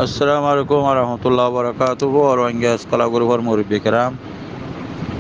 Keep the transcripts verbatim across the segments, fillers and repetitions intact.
Assalamu alaikum warahmatullahi wabarakatuhu. Rohingya Scholar Group or murubbi keram,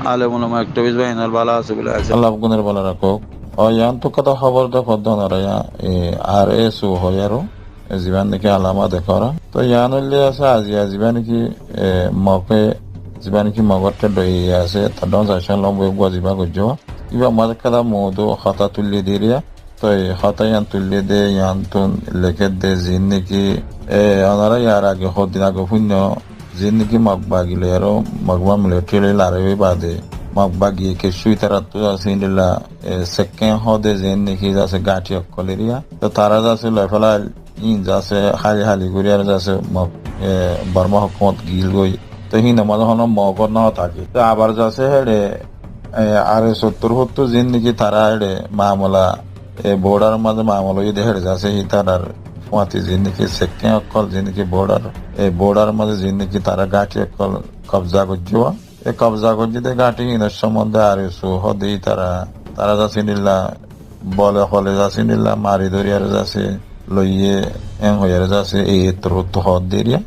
alem ulama, activist bái ókkol bála asó buli asé. Allah beggúnore bála rakók. Ó, yián tu hoddá hóbor de hoddá onora, e, R S O hoiyaró, e, zibá niki alama dekóra. Toi yián óile asé aziya zibá niki, e, Moge, zibá niki Mogor theddo e asé, tar dóñr zaicán lomboi eggúa zibá goijjó. Ibá mazé hoddá moudu hotá tuillí diriya. Toi hotá yián tuillé de, yián tun leké de, zin niki, e, onora yar age hoddin age fúinno, zin niki Mog bagi loi aró Mog military loi larái ói bade, Mog bagi kessú ítarattú zasé híndilla, e, sekken hoó de zin niki zasé gáñthi ókkol eriya. Toi tará zasé loi félail, ín zasé háli háli gorí aró zasé Mog, e, Borma hókumot gil goi. Toi hín or mazé honó Mogor no táke. Toi abar zasé héçe, e, R S O r torfóttu zin niki tará héçe mamela, e, border or mazé mamela óiye de héçe zasé hítarar fúañti zin niki sekken ókkol zin niki border, e, border or mazé zin niki tará gáñthi ókkol kobza goijjé. E kobza goijjé de gáñthi hín or sombonde R S O hoó de ítara, tará zasé híndilla bole hole zasé híndilla mari dóri aró zasé loiyé, en hoi aró zasé, e, e torfóttu hoó de eriya.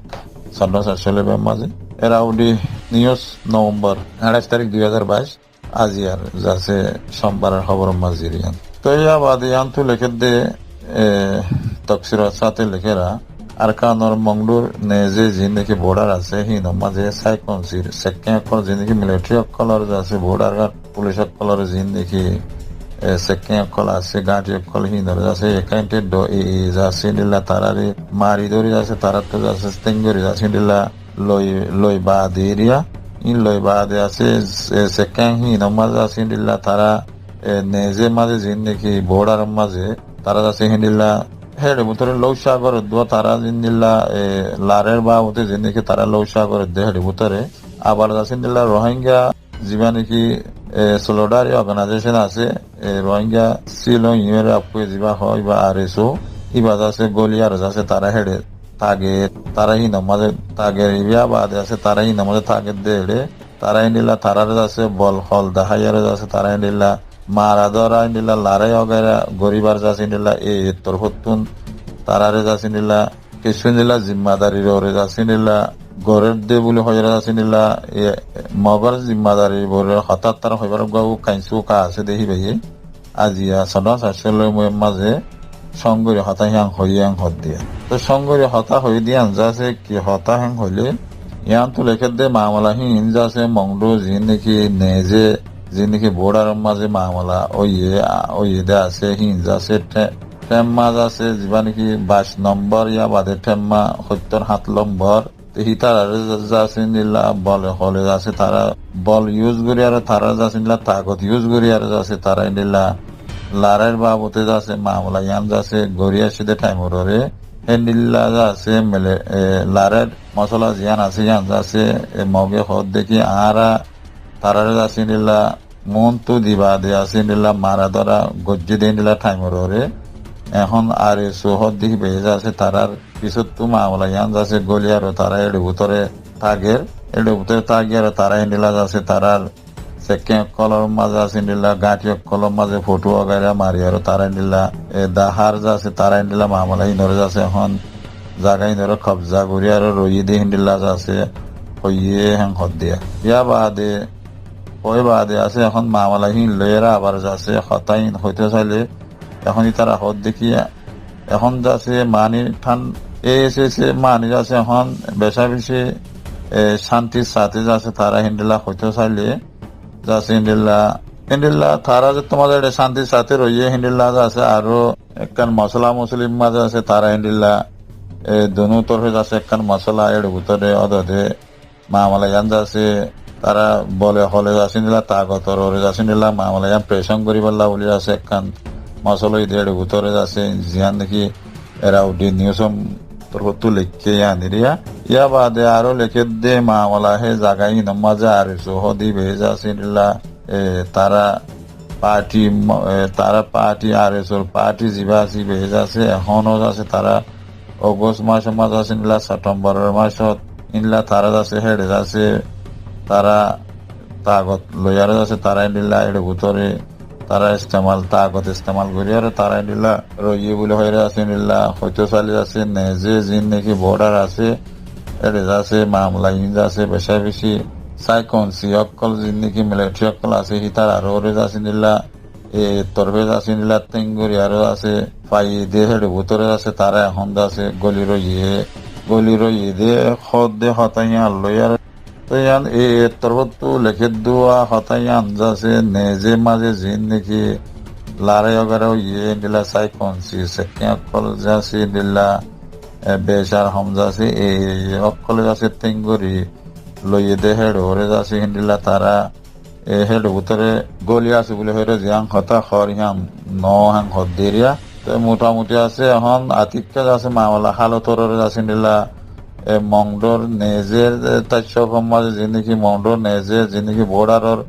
Saddam Sassolebor mazé. Irrawaddy News, November añçáic tarík dui házar báic, aziyar zasé sombar or hóbor mazé eriya. Toi yá bade yián tu leké de, e, tofsilor sáte lekéra, Arkan or Mongdur neze zin niki border asé, hín or mazé Saikonsi r sekken ókkol zin niki military ókkolor zasé border guard, police ókkolor zin niki, e, sekken ókkol asé, gáñthi ókkol hín or zasé, ekkáinte do e, e zasé híndilla taráre mari dóri zasé, taráttu zasé sting gorí zasé híndilla loi, loi bade eriya. Ín loi bade asé, e, sekken hín or mazé zasé híndilla tará, e, neze mazé zin niki border or mazé tará zasé híndilla héçe bútore Lou Sagor or dua tará híndilla, e, larái babute zin niki tará Lou Sagor or de héçe bútore. Abar zasé híndilla Rohingya zibá niki, e, Solidarity Organization asé, e, Rohingya Shillong Union or afkoi zibá hoó, ibá R S O, ibá zasé goli aró zasé tará héçe táke, tará hín or mazé táke, ibá bade asé tará hín or mazé táke de héçe. Tará híndilla taráre zasé bol hol dahái aró zasé tará híndilla mara dóra híndilla larái ogaira goríbar zasé híndilla e, e torfóttun taráre zasé híndilla kessú híndilla zimmadari loi zasé híndilla gorér de buli hoiyaré zasé híndilla, e, Mogor zimmadari loi hotá tará hoibar uggúa kainsú ka asé de híbaye. Aziya Saddam Sassolebor mazé sóngori hotá híyan hoiyé en hoó de. Toi sóngori hotá hoiyé de yián zasé ki hotá en hoilé, yián tu leké de mamela hín zasé Mongdu zin niki neze, zin niki border or mazé mamela óiye, a, óiye de asé hín zasé te-, temma zasé zibá niki baic nombor yá bade temma hóttor hát nombor. Te hítararé za-, zasé híndilla bole hole zasé tará bol use gorí aró tará zasé híndilla tagot use gorí aró zasé tará híndilla laráir babute zasé mamela yián zasé gorí aiccé de thaim oré. Héndilla zasé mele, e, laráir mosola ziyán asé yián zasé, e, Moge hoó de ki añára taráre zasé híndilla muntu diba de asé híndilla mara dóra goijjé de híndilla thaim oré. Ehón R S O hoó de híbaye zasé tarár pisóttu mamela yián zasé goli aró tará éçe bútore táker, éçe bútore táki aró tará híndilla zasé tarár sekken ókkolor mazé zasé híndilla gáñthi ókkolor mazé fothú ogaira mari aró tará híndilla, e, dahár zasé tará híndilla mamela hínoré zasé ehón zaga hínoré kobza gorí aró roiyé de híndilla zasé hoiyé hén hoó de. Yá bade, hoi bade asé ehón mamela hín loiyaré abar zasé hotá hín hoitó sailé, ehón ítara hoó de ki, ehón zasé mani than-, A S S A mani zasé ehón beca beci, e, cántir sáte zasé tará híndilla hoitó sailé, zasé híndilla, híndilla tará ze tuáñra éçe cántir sáte roiyé híndilla zasé aró ekkán mosola mosolir mazé zasé tará híndilla, e, dunú torfe zasé ekkán mosola éçe bútore ódode mamela yián zasé, tará bole hole zasé híndilla tagotor oré zasé híndilla mamela yián pressure goríballa buli zasé ekkán mosola óiye de éçe bútore zasé ziyán niki Irrawaddy News or torfóttu leikké yián eriya. Yá bade aró leké de mamela hé zaga hínor mazé R S O hoó de híbaye zasé híndilla, e, tará party mo-, e, tará party R S O r party zibá asé híbaye zasé ehóno zasé tará August masor mazé zasé híndilla September or masot híndilla tará zasé héçe zasé tará tagot loiyaré zasé tará híndilla éçe bútore tará estemal, tagot estemal gorí aró tará endilla roiyé buli hoiyóre zasé endilla hoitó sailé zasé, neze ziín niki bordar asé, ére zasé mamela iín zasé beca beci saikonsi ókkol ziín niki militari ókkol asé, hítararó ore zasé endilla e torfe zasé endilla tengori aró zasé faiyé de héçe bútore zasé tará ehón zasé goli roiyé, goli roiyé de hoó de hotá yían loiyaré. Toi yían e torfóttu lekédduwa hotá yían zasé neze maze ziín niki larái ogara óiye endilla saikonsi sekkén ókkol zasé endilla e becar hom zasé e ókkole zasé tengori loiyé de héçe ore zasé endilla tará e héçe bútore goli asé buli hoiyóre ziyán hotá hoór yían noó hén hoó de eriya. Toi mutamuti asé ehón atikká zasé mamela hálot ore zasé endilla e Mongdor nezer e taccókor maze ziín niki Mongdor nezer ziín niki bordaror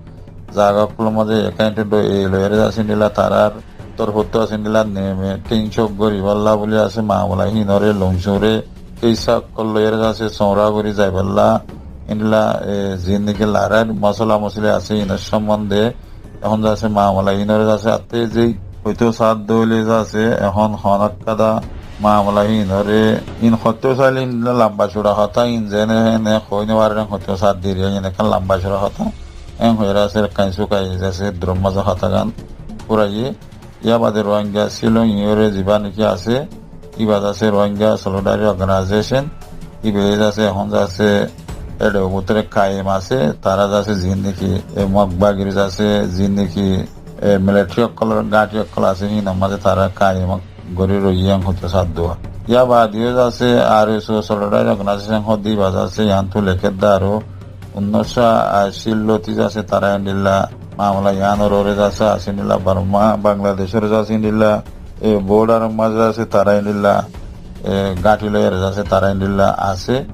zaga ókkolor maze ekainto do e loiyóre zasé endilla tarár torfóttu zasé endilla neme tin cók goríbolla buli zasé mamela híinore longcure keisa ókkol loiyóre zasé soura gorí zaibólla endilla e ziín niki laráir mosola mosoli asé híinor sombonde ehón zasé mamela híinore zasé atte zei hoitó saádde óile zasé ehón honókkada mamela híinore híin hoitó sailé híin lamba cura hotá híin zene hene hoói nofarer hén hoitó saádde eriya híin ekkán lamba cura hotá hén hoiyóre zasé kain sukai zasé duror maze hotágan furaiyé. Yá bade Rohingya Shillong iín ore zibá niki asé, íba zasé Rohingya Solidarity Organization, íba zasé ehón zasé éçe bútore kaiyem asé, tará zasé ziín niki e Mog bagir zasé ziín niki e militari ókkolor gáñthi ókkol asé híinor maze tará kaiyem gorí roiyé en hoitó saádduwa. Yá bade yó zasé R S O Solidarity Organization hoó de íba zasé yíantu lekédde aró unnoicó ací lóti zasé tará endilla mamela yíanor ore zasé asé endilla Borma Bangladecor zasé endilla e bordaror maze zasé tará endilla e gáñthi loiyóre zasé tará endilla asé.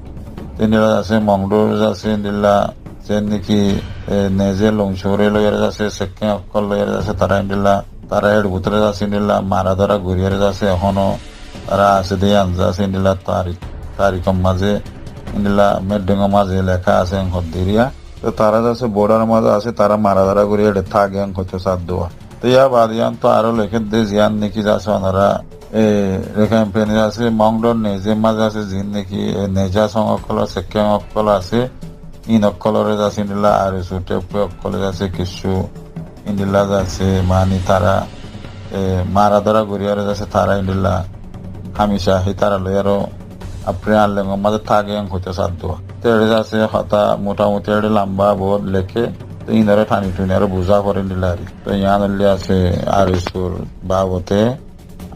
Endilla zasé Mongdor zasé endilla ziín niki e neze longcure loiyóre zasé sekkén ókkol loiyóre zasé tará endilla tará héçe bútore zasé endilla mara dóra goríyore zasé ehóno tará asé de yían zasé endilla tarik, tarikor maze endilla meddingor maze leká asé en hoó de eriya. Toi tará zasé bordaror maze asé, tará mara dóra gorí éçe táke en hoitó saádduwa. Toi yá bade yíantu aró lekédde ziyán niki zasé onora e Rakhine Peni zasé Mongdor nezer maze zasé ziín niki e neja song ókkol sekkén ókkol asé híin ókkolore zasé endilla R S O teppu ókkole zasé kissú endilla zasé mani tará e mara dóra goríyore zasé tará endilla hámica hítara loiyaró Afrin Arlengor maze táke en hoitó saádduwa. Toi éçe zasé hotá mutamuti éçe lamba bout leké, toi híinore thani thuni aró buzá foré endilla ari. Toi yían óile asé R S O r babote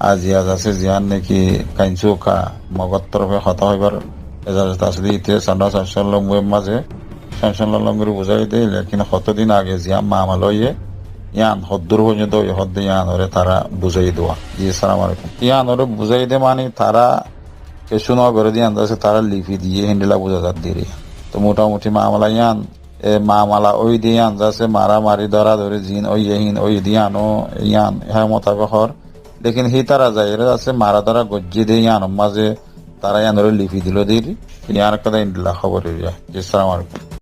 aijja zasé ziyán niki kainsuka Mogor torfe hotá hoibar ezazot asé de íte Sandá Samsonlombuir maze Samsonlombuir buzái de, lekin hoto din age ziyán mamela óiye yían hoddúr foijjonto óiye hoó de yíanore tará buzái duwa. Ji, assalamu alaikum. Yíanore buzái de mani tará kessú no goré de yían zasé tará lifi diyé héndilla buza zar de eriya. Toi mutamuti mamela yían e mamela óiye de yían zasé maramari dóradóri ziín óiye híin óiye de yíano yían hé mutabek hoór. Lekin hítara zaiyóre zasé mara dóra goijjé de yíanor maze tará yíanore lifi dilo de eri. Yían ekkán endilla hóbor eriya. Ji, assalamu alaikum.